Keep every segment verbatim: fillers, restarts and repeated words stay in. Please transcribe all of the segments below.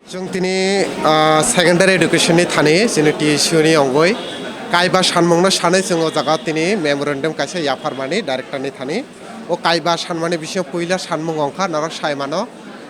Chwng tini, ah, secondary education ni thani chini T S U ni ongoi kaiba sanmung no sanwi chwng o jaga tini memorandum kaisa yapharmani director ni thani. O kaiba sanmani bisingo puila sanmung ongkha norok sai mano,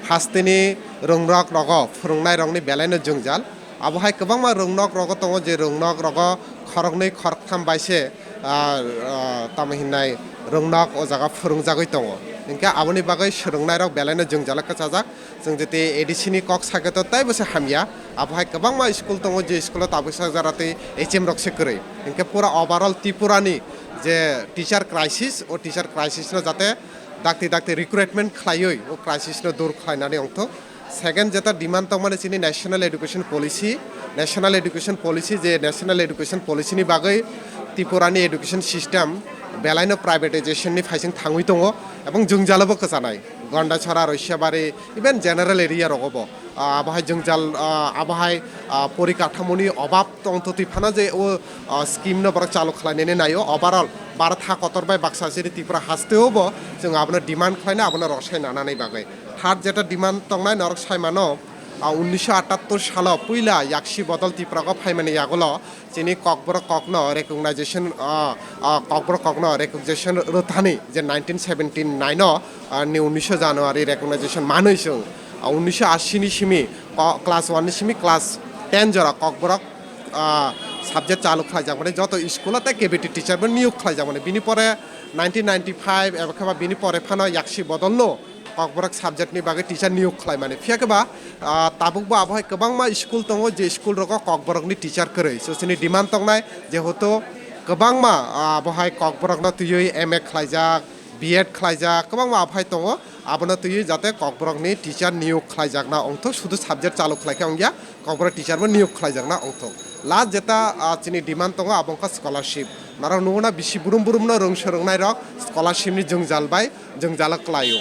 hasteni rwngnok rogo phwrwngnai rokni belai no jwngjal. Abo hai kwbangma rwngnok rogo tongo je rwngnok rogo khoroknwi khoroktham bai se, ah, ah, tamo hinnai rwngnok o jaga phwrwngjagwi tongo. Hinkhe aboni bagwi swrwngnairok belai no jwngjalo kwchajak. Chwng jete A D C ni kok sakhe to teibo se hamya. Abo hai kwbangma school tongo je school o tabuksa jora tei H M rok se kwrwi. Hinkhe pura overall Tripura ni je teacher crisis, o teacher crisis no jate dakti dakti recruitment khlaiwi o crisis no dur khlainani ongthok. Second jeta demand tongmani chini National Education Policy, National Education Policy je National Education Policy ni bagwi Tripura ni education system belaino privatization ni phaising thangwi tongo ebong jwngjalo bo kwchanai. Gondachara, Roisabari, even general area rogo bo, ah, abo hai jwngjal, ah, abo hai, ah, porikathamo ni obab tongtotwi phano je o, ah, scheme no borok chalu khlainani naio. Overall Bharat ha kotor bai baksa chini Tripura hasteo bo chwng abono demand khlaina, abono rosai nanani bagwi. Third jeta demand tongnai norok sai mano, ah, unnisho atattor salo puila yaksi bodol Tripura go phaimani yagulo chini Kokborok kokno recognition, ah, ah, Kokborok kokno recognition rwthani je nineteen seventy nine o, ah, ni unnisho January recognition manwi chwng, ah, unnisho ashi ni simi ko-, class one ni simi class ten jora Kokborok, ah, subject chalu khlaijak mani joto school o tei K B T teacher bo niyok khlaijak mani. Bini pore nineteen ninety five eba khe ba bini pore phano yaksi bodol no Kokborok subject ni bagwi teacher niyok khlaimani. Phiya khe ba, ah, tabuk bo abo hai kwbangma school tongo, je school rogo Kokborok ni teacher kwrwi. So, chini demand tongnai, jehetu kwbangma, ah, abo hai Kokborok no twiwi M A khlaijak, B Ed khlaijak, kwbangma abo hai tongo. Abono twiwi jate Kokborok ni teacher niyok khlaijakna ongthok, sudu subject chalu khlai khe ongya, Kokborok teacher bo niyok khlaijakna ongthok. Last jeta, ah, chini demand tongo, abo wngkha scholarship. Norok nugo na bisi burum burum no rwngso rwngnai rok scholarship ni jwngjal bai jwngjalo kwlaio.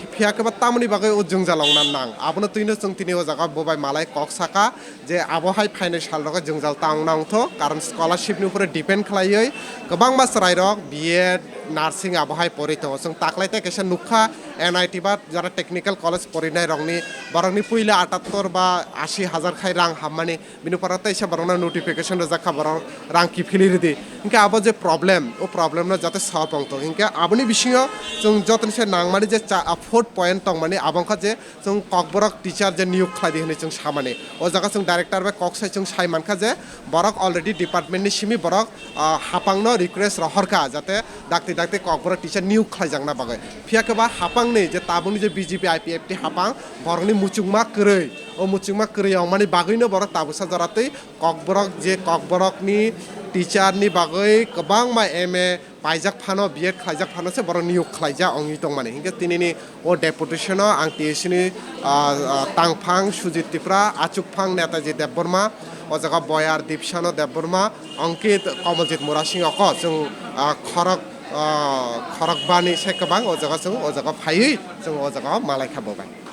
Phiya khe ba tamoni bagwi o jwngjal ongna nang. Abono twino chwng tini o jaga bo bai malai kok saka je abo hai phainai sal rogo jwngjal ta ongna ongthok, karon scholarship ni upore depend khlaiwi kwbangma chwrai rok B Ed, nursing abo hai pori tongo. Chwng taklai tei kaisa nukha N I T ba jara technical college porinai rokni, borokni puila atattor ba ashi hajar khai rang hammani. Bini pore teisa borokno notification rwjak kha, borok rang kiphilwi rwdi. Hinkhe abo je problem, o problem no jate solve wngthok. Hinkhe aboni bisingo chwng jotoni se nangmani je cha-, a, fourth point tongmani abo wngkha je chwng Kokborok teacher je niyok khlai di hwnwi chwng samani. O jaga chwng director bai kok sai chwng sai mankha je borok already department ni simi borok, a, hapang no request rohor kha jate dakti dakti Kokborok teacher niyok khlaijakna bagwi. Phiya khe ba hapang ni je tabukni je B J P I P F T hapang borokni muchungma kwrwi. O muchungma kwrwi wngmani bagwino borok tabuksa jora twi Kokborok je Kokborokni teacher ni bagwi kwbangma M A paijak phano, B Ed khlaijak phano se borok niyok khlaijak wngwi tongmani. Hinkhe tinini o deputation o ang T S U ni, ah, ah, tangphang Sujit Tripura, achukphang Netaji Debbarma, o jaga Boyar Dipsano Debbarma, Ankit Komoljit Murasing oko chwng, ah, khorok, ah, khorokbani se kwbang o jaga chwng o jaga phaiwi chwng o jaga malai kha bo bai.